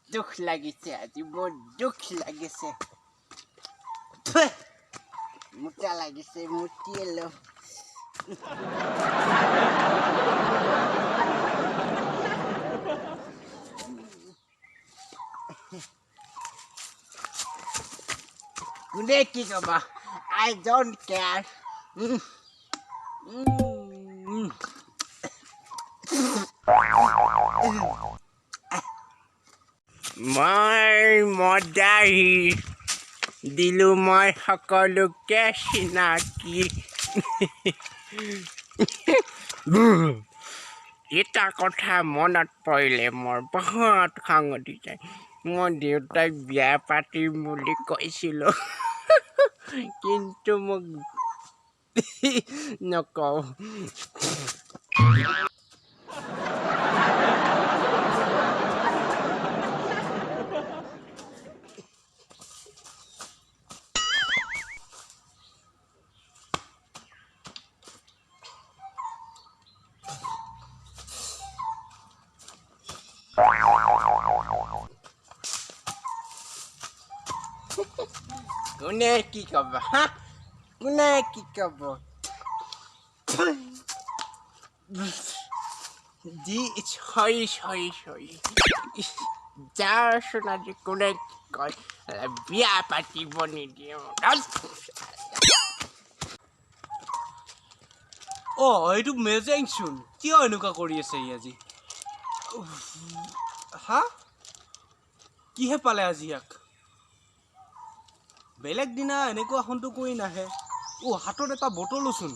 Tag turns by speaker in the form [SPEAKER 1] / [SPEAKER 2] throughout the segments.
[SPEAKER 1] দুখ লাগিছে আজি, বৰ দুখ লাগিছে। মুতা লাগিছে, মুতিয়ে লওঁ। কোনে কি ক'ব, I don't care. মই মদাহী দিলোঁ মই সকলোকে চিনাকি। এটা কথা মনত পৰিলে মোৰ বহুত খং উঠি যায়। মই দেউতাক বিয়া পাতিম বুলি কৈছিলোঁ, কিন্তু মোক নকওঁ। কোনে কি ক'ব, হা? কোনে কি ক'ব? দি চৰি চৰি চৰি, যাচোন আজি কোনে কি কয়, বিয়া পাতিব নিদিয়ে।
[SPEAKER 2] অ' এইটো মেজেংচোন, কিয় এনেকুৱা কৰি আছে ই আজি? হা, কিহে পালে আজি ইয়াক? বেলেগ দিনা এনেকুৱা সন্তু কৰি নাহে। অ' হাতত এটা বটলোচোন,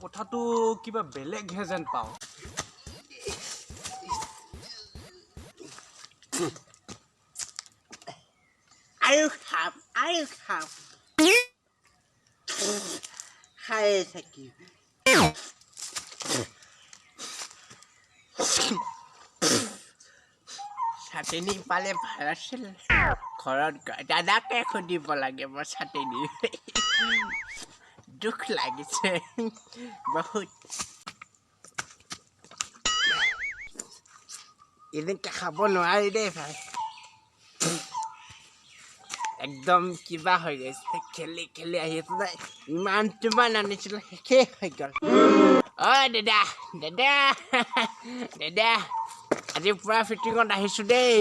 [SPEAKER 2] কথাটো কিবা বেলেগহে যেন পাওঁ।
[SPEAKER 1] আৰু খাম, আৰু খাম, খায়ে থাকিম। চাটনি পালে ভাল আছিল। ঘৰত দাদাকে সুধিব লাগে মই চাটনি। দুখ লাগিছে বহুত। এনেকে খাব নোৱাৰি দেই ভাই, একদম কিবা হৈ গৈছে। খেলি খেলি আহি আছে, ইমান কিমান আনিছিলোঁ, শেষেই হৈ গ'ল। অ' দাদা, দাদা, দাদা, আজি পূৰা ফিটিঙত আহিছোঁ দেই।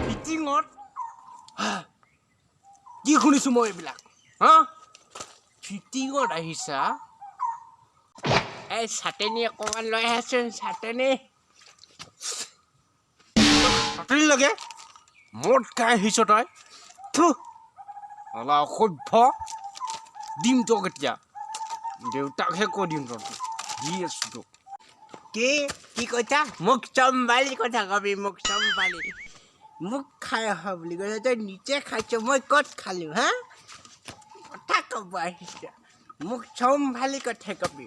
[SPEAKER 2] ফিটিঙত? কি শুনিছোঁ মই এইবিলাক? হা, ফিটিঙত আহিছা?
[SPEAKER 1] এই চাটনি অকণমান লৈ আহাচোন, চাটনি।
[SPEAKER 2] চাটনি লাগে? মদ খাই আহিছ তই? থু, অলপ অসভ্য। দিম তোক এতিয়া, দেউতাকহে কৈ দিম তই, দি আছোঁ তোক।
[SPEAKER 1] কি কি কৈছা? মোক চম্ভালি কথা কবি, মোক চম্ভালি। মোক খাই অহা বুলি কৈছা, তই নিজে খাইছ, মই ক'ত খালোঁ? হা, কথা ক'ব আহিছ, মোক চম্ভালি কথা কবি।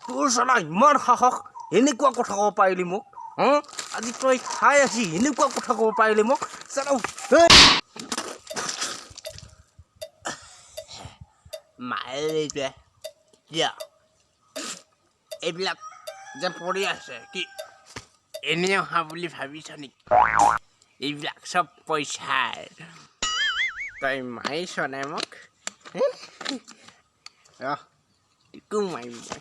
[SPEAKER 2] তোৰ চালা ইমান সাহস, এনেকুৱা কথা ক'ব পাৰিলি মোক? হা, আজি তই খাই আছি এনেকুৱা কথা ক'ব পাৰিলি মোক? চালা
[SPEAKER 1] মাৰিলে কিয়? এইবিলাক যে পৰি আছে কি এনেই অহা বুলি ভাবিছ নেকি? এইবিলাক চব পইচাৰ। তই মাৰিছ নাই মোক? ৰহ, তোকো মাৰিম মই।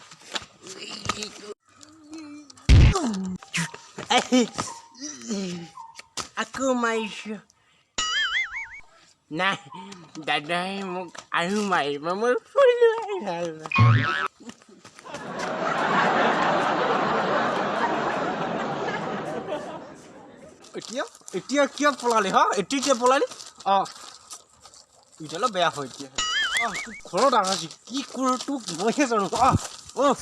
[SPEAKER 1] আকৌ মাৰিছোঁ। নাই, দাদাই মোক আৰু মাৰিব, মই পলোৱাই ভাল।
[SPEAKER 2] এতিয়া এতিয়া কিয় পলালি? হা, এতিয়া কিয় পলালি? অঁ, এতিয়ালৈ বেয়া হয় এতিয়া। অঁ, তোক ঘৰত আহাচি কি কৰোঁ তোক মইহে জানো। অঁ অঁ।